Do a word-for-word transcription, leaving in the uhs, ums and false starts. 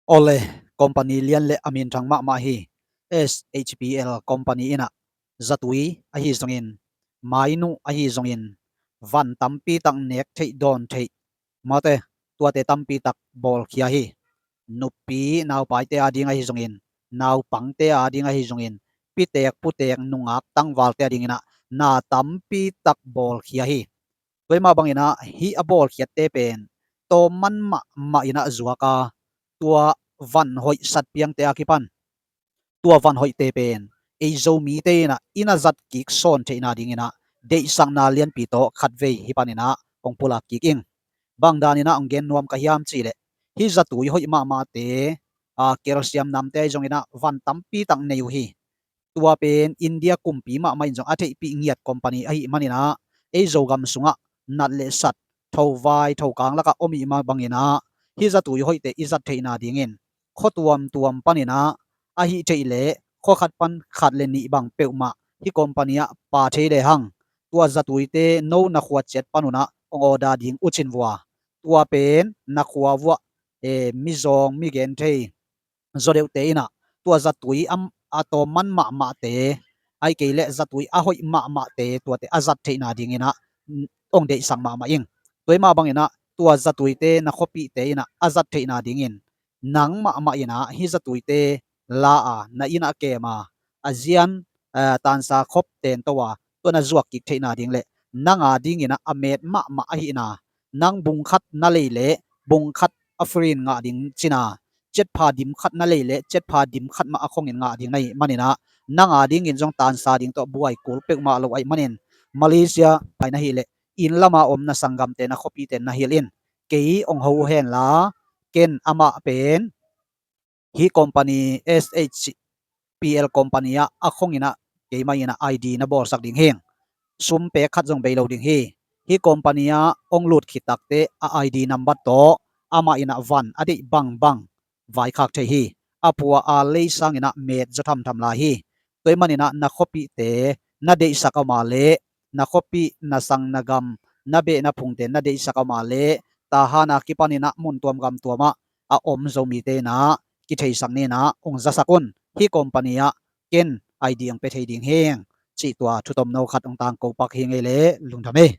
Awle, company lian le a minthang mahmah hi. S H P L company in ah zatui ahi zongin, mainu ahi zongin, van tampi tak nek theih dawn theih, mate, tuate tampi tak bawlkhia hi. Nupi naupaite a ding ahi zongin, naupangte a ding ahi zongin, pitek putek nungak tangvalte a dingin ah na tampi tak bawlkhia hi. Tua mah bangin ah hih a bawlkhiatte pen tawmman mahmah in ah zuak a, tua van hoih satpiangte a kipan tua van hoihte pen ei Zomite in ah i na zat kik sawn theihna dingin ah deihsakna lianpi tawh khatvei hih panin ah hong pulak kik ing. Bang danin ah hong gen nuam ka hiam cih leh, hih zatui hoih mahmahte, a, calcium namte ahi zongin ah van tampi tak nei uh hi. Tua pen India kumpi mahmah in zong a theihpih ngiat company ahih manin ah, ei Zogam sungah nat le sat, thovai thokang lakah om ih mah bangin ah, hih zatui hoihte i zat theihna dingin khua tuamtuam panin ah, ahih theih leh khua khat pan khat le nih bang peuhmah hih company ah pha thei lehang, tua zatuite no na khua ciat pan un ah hong order ding uh cin vua. Tua pen na khua vuah, e, mizawng, mi genthei, zaw deuhte in ah tua zatui a, a tawmman mahmahte, ahih kei leh zatui a hoih mahmahte, tuate a zat theihna dingin ah hong deihsak mahmah ing. Tua mah bangin ah tua zatuite na khuapihte in ah a zat theihna dingin nang mahmah in ah hih zatuite la a, na inn ah kem a, a zian, eh, tansa khop ten to a, tua na zuak kik theihna ding le nang a dingin ah a met mahmah ahihna, nang bung khat na lei leh bung khat a free in ngah ding cina, ciatpha dim khat na lei leh ciatpha dim khat mah a khongin ngah ding na hih manin ah, nang a dingin zong tansa ding tawh buai kul peuhmah lo ahih manin, Malaysia pai na hih leh inn lama om na sanggamte, na khuapihte na hilh in. Kei hong ho uh hen la, ken amah pen hih company, S H P L company ah a khongin ah keimah in ah I D na bawlsak ding hing. Sum pek khat zong bei lo ding hi. Hih company ah hong lut khit takte a I D number tawh amah in ah van a deih bangbang vaikhak thei hi. A pua a lei sangin ah met zaw thamtham lai hi. Tua ahih manin ah na khuapihte na deihsak a om a leh, na khuapih, na sang, na gam, na beh na phungte na deihsak a om a leh, Tahan a kipanin ah mun tuam gam tuam ah a om Zomite in ah kitheisak ni in ah hong zasak un. Hih company ah ken I D hong pia thei ding hing, cih tua thutomno khat hong tangko pak hi ing ei leh, lungdam ei.